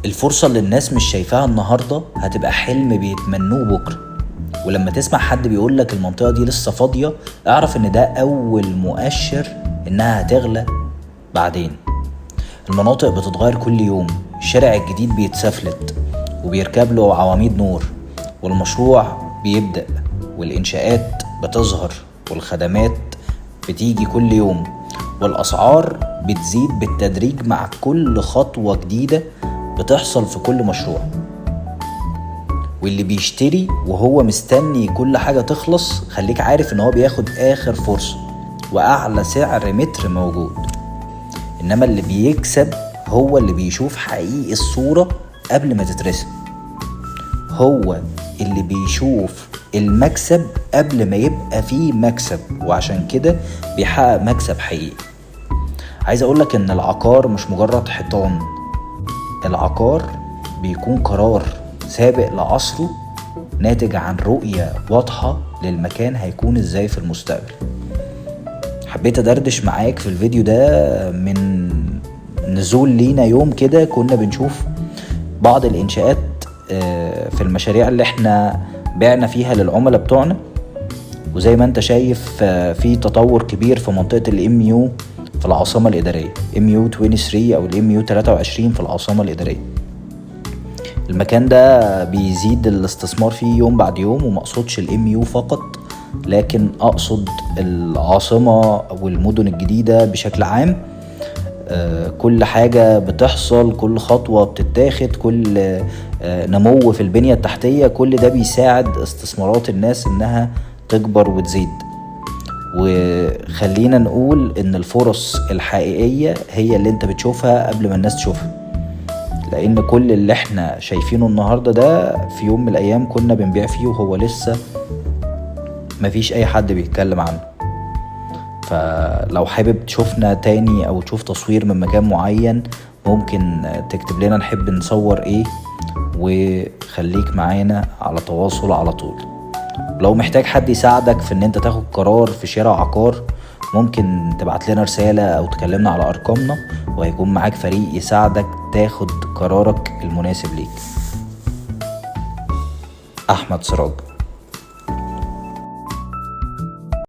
الفرصة اللي الناس مش شايفاها النهاردة هتبقى حلم بيتمنوه بكرة. ولما تسمع حد بيقولك المنطقة دي لسه فاضية، اعرف ان ده اول مؤشر انها هتغلى بعدين. المناطق بتتغير كل يوم، الشارع الجديد بيتسفلت وبيركب له عواميد نور، والمشروع بيبدأ والإنشاءات بتظهر والخدمات بتيجي كل يوم، والأسعار بتزيد بالتدريج مع كل خطوة جديدة بتحصل في كل مشروع. واللي بيشتري وهو مستني كل حاجة تخلص، خليك عارف ان هو بياخد آخر فرصة وأعلى سعر متر موجود. إنما اللي بيكسب هو اللي بيشوف حقيقي الصورة قبل ما تترسم، هو اللي بيشوف المكسب قبل ما يبقى فيه مكسب، وعشان كده بيحقق مكسب حقيقي. عايز اقولك ان العقار مش مجرد حيطان، العقار بيكون قرار سابق لعصره، ناتج عن رؤية واضحة للمكان هيكون ازاي في المستقبل. حبيت ادردش معاك في الفيديو ده من نزول لينا يوم كده كنا بنشوف بعض الانشاءات في المشاريع اللي احنا بعنا فيها للعملاء بتوعنا. وزي ما انت شايف في تطور كبير في منطقة ال MU في العاصمة الإدارية، MU 23 او ال MU 23 في العاصمة الإدارية. المكان ده بيزيد الاستثمار فيه يوم بعد يوم، وما اقصدش ال MU فقط، لكن اقصد العاصمة والمدن الجديدة بشكل عام. كل حاجة بتحصل، كل خطوة بتتاخد، كل نمو في البنية التحتية، كل ده بيساعد استثمارات الناس انها تكبر وتزيد. وخلينا نقول ان الفرص الحقيقية هي اللي انت بتشوفها قبل ما الناس تشوفها، لان كل اللي احنا شايفينه النهاردة ده في يوم من الايام كنا بنبيع فيه وهو لسه مفيش اي حد بيتكلم عنه. فلو حابب تشوفنا تاني او تشوف تصوير من مكان معين، ممكن تكتب لنا نحب نصور ايه، وخليك معانا على تواصل على طول. لو محتاج حد يساعدك في ان انت تاخد قرار في شراء عقار، ممكن تبعت لنا رسالة او تكلمنا على ارقامنا، وهيكون معاك فريق يساعدك تاخد قرارك المناسب ليك. احمد سراج.